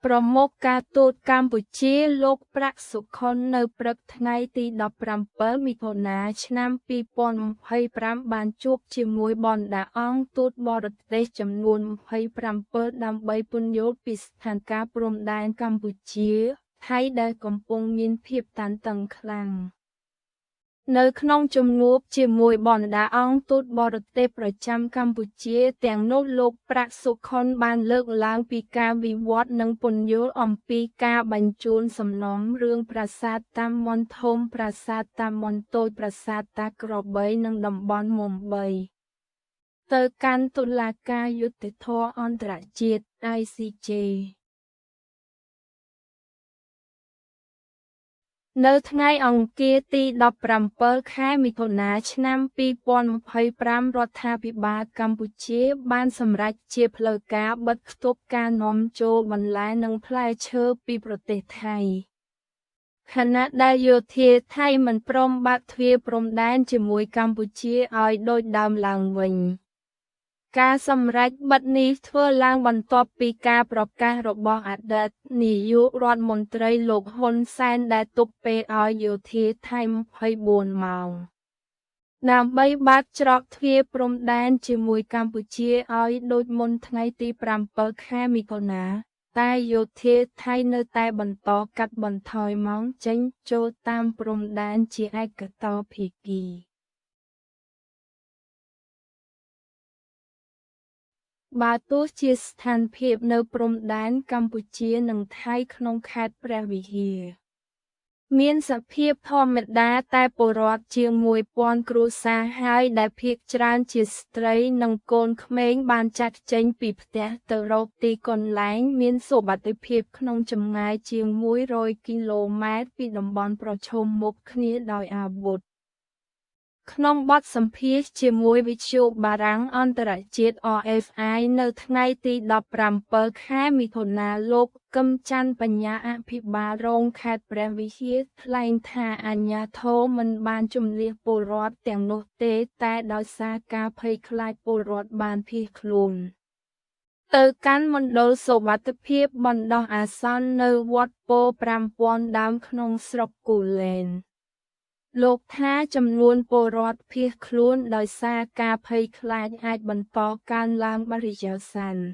ប្រមុខការទូតកម្ពុជាលោកប្រាក់សុខុននៅព្រឹកថ្ងៃទី17មិថុនាឆ្នាំ2025បានជួបជាមួយបណ្ដាអង្គទូតបរទេសចំនួន27ដើម្បីពន្យល់ពីស្ថានភាពព្រំដែនកម្ពុជាថៃដែលកំពុងមានភាពតានតឹងខ្លាំង។ នៅក្នុងជំនួបជាមួយបណ្ដាអង្គទូតបរទេសប្រចាំកម្ពុជាទាំងនោះលោកប្រាក់សុខុនបានលើកឡើងពីការវិវត្តនិងពន្យល់អំពីការបញ្ជូនសំណុំរឿងប្រាសាទតាមាន់ធំប្រាសាទតាមាន់តូចប្រាសាទតាក្របីនិងតំបន់មុំ3ទៅកាន់តុលាការយុត្តិធម៌អន្តរជាតិ ICJ នៅថ្ងៃអង្គារទី17ខែមិថុនាឆ្នាំ2025រដ្ឋាភិបាលកម្ពុជាបានសម្រេចជាផ្លូវការបិទខ្ទប់ការនាំចូលបន្លែនិងផ្លែឈើពីប្រទេសថៃខណៈដែលយោធាថៃមិនព្រមបើកទ្វារព្រំដែនជាមួយកម្ពុជាឲ្យដូចដើមឡើងវិញ។ ការសម្រេចបិទនេះធ្វើឡើងបន្ទាប់ពីការប្រកាសរបស់អតីតនាយករដ្ឋមន្ត្រីលោកហ៊ុនសែនដែលទុកពេលឲ្យយោធាថៃ24ម៉ោងដើម្បីបើកច្រកទ្វារព្រំដែនជាមួយកម្ពុជាឲ្យដូចមុនថ្ងៃទី7ខែមិថុនាតែយោធាថៃនៅតែបន្តកាត់បន្ថយម៉ោងចេញចូលតាមព្រំដែនជាឯកតោភាគី។ បើទោះជាស្ថានភាពនៅព្រំដែនកម្ពុជានិងថៃក្នុងខេត្តព្រះវិហារមានសភាពធម្មតាតែពលរដ្ឋជាង1000គ្រួសារហើយដែលភាគច្រើនជាស្ត្រីនិងកូនក្មេងបានចាត់ចេញពីផ្ទះទៅរកទីកន្លែងមានសុវត្ថិភាពក្នុងចម្ងាយជាង100គីឡូម៉ែត្រពីតំបន់ប្រឈមមុខគ្នាដោយអាវុធ។ ក្នុងបទសម្ភាសន៍ជាមួយវិទ្យុបារាំងអន្តរជាតិ RFI នៅថ្ងៃទី17ខែមិថុនាលោកកឹមច័ន្ទបញ្ញាអភិបាលរងខេត្តព្រះវិហារថ្លែងថាអាជ្ញាធរមិនបានជម្លៀសពលរដ្ឋទាំងនោះទេតែដោយសារការភ័យខ្លាចពលរដ្ឋបានភៀសខ្លួនទៅកាន់មណ្ឌលសុវត្ថិភាពបណ្ដោះអាសន្ននៅវត្តពោធិ5000ដើមក្នុងស្រុកគូលែន។ លោកថាចំនួនពលរដ្ឋភៀសខ្លួនដោយសារការភ័យខ្លាចអាចបន្តកើនឡើងបរិយាសិន។